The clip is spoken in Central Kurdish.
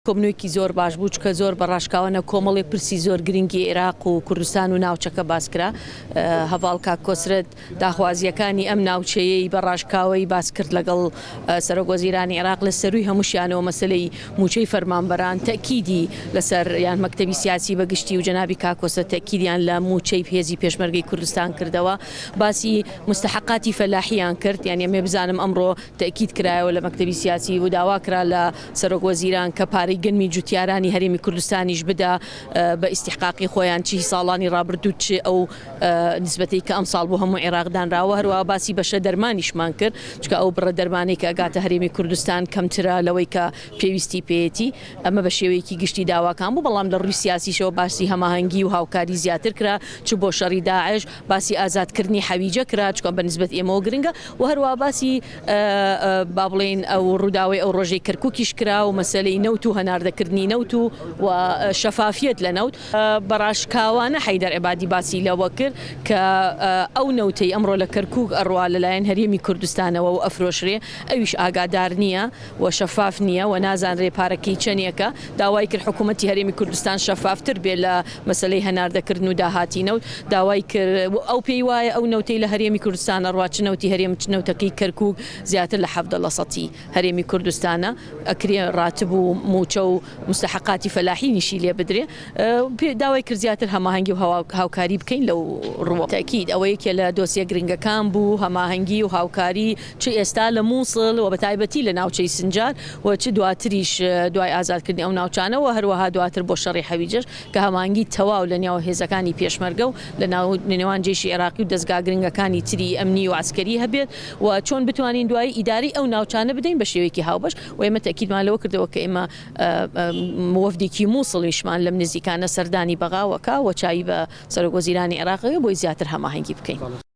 کۆبنەوەیەکی زۆر باش بوو، چونکە زۆر بە ڕاشکاوانە کۆمەڵێک پرسی زۆر گرنگی عێراق و کوردستان و ناوچەکە باس کرا. هەڤاڵ کاک کۆسرەت داخوازییەکانی ئەم ناوچەیەی بە ڕاشکاوەیی باس کرد لەگەڵ سەرۆک وەزیرانی عێراق، لە سەرووی هەمووشیانەوە مەسەلەی مووچەی فەرمانبەران تەئکیدی لەسەر یان مەکتەبی سیاسی بە گشتی و جەنابی کاک کۆسرەت تەئکیدیان لە مووچەی هێزی پێشمەرگەی کوردستان کردەوە. باسی موستەحەقاتی فەلاحیان کرد، یانی ئەمەوێ بزانم ئەمڕۆ تەئکید کرایەوە لە مەکتەبی سیاسی و داوا کرا لە سەرۆک وەزیران کە پارەی گەنمی جوتیارانی هەرێمی کوردستانیش بدا بە ئیستیحقاقی خۆیان چ هی ساڵانی ڕابردوو چ ئەو نیسبەتەی کە ئەمساڵ بۆ هەموو عێراق دانراوە هەروەها باسی بەشە دەرمانیشمان کرد چونکە ئەو بڕە دەرمانەی کە ئەگاتە هەرێمی کوردستان کەمترە لەوەی کە پێویستی پێیەتی ئەمە بە شێوەیەکی گشتی داواکان بوو بەڵام لە ڕووی سیاسیشەوە باسی هەماهەنگی و هاوکاری زیاتر کرا چ بۆ شەڕی داعش باسی ئازادکردنی حەویجە کرا چونکە بە نیسبەت ئێمەوە گرنگە و هەروەها باسی با بڵێین ئەو ڕووداوەی ئەو ڕۆژەی کەرکووکیش کرا و مەسەلەی نەوت و هەناردەکردنی نەوت و و شەفافیەت لە نەوت. بە ڕاشکاوانە حەیدەر عەبادی باسی لەوە کرد کە ئەو نەوتەی ئەمڕۆ لە کەرکووک ئەڕوا لەلایەن هەرێمی کوردستانەوە و ئەفرۆشرێ ئەویش ئاگادار نییە و شەفاف نییە و نازانرێ پارەکەی چەندێکە، داوای کرد حکوومەتی هەرێمی کوردستان شەفافتر بێ لە مەسەلەی هەناردەکردن و داهاتی نەوت، داوای کرد و ئەو پێی وایە ئەو نەوتەی لە هەرێمی کوردستان ئەڕوا چ نەوتی هەرێم چ نەوتەکەی کەرکووک زیاتر لە 17 لەسەتی هەرێمی کوردستانە ئەکرێ ڕاتب و مووچە و موستەحەقاتی فەلاحینیشی لێ بدرێ داوای کرد زیاتر هەماهەنگی و هاوکاری بکەین لەو ڕووە. تەئکید ئەوە یەکێ لە دۆسیە گرنگەکان بوو، هەماهەنگی و هاوکاری چ ئێستا لە مووسڵ و بەتایبەتی لە ناوچەی سنجار و چ دواتریش دوای ئازادکردنی ئەو ناوچانە و هەروەها دواتر بۆ شەڕی حەویجەش کە هەماهەنگی تەواو لە نێو هێزەکانی پێشمەرگە و لە ناو لە نێوان جەیشی عێراقی و دەزگا گرنگەکانی تری ئەمنی و عەسکەری هەبێت و چۆن بتوانین دوایی ئیدارەی ئەو ناوچانە بدەین بە شێوەیەکی هاوبەش و ئێمە تەئکیدمان لەوە کردەوە کە ئێمە وەفدێکی موسڵیشمان لەم نزیکانە سەردانی بەغاوەکە و چاوی بە سەرۆک وەزیرانی عێراقەکە بۆی زیاتر هەماهەنگی بکەین.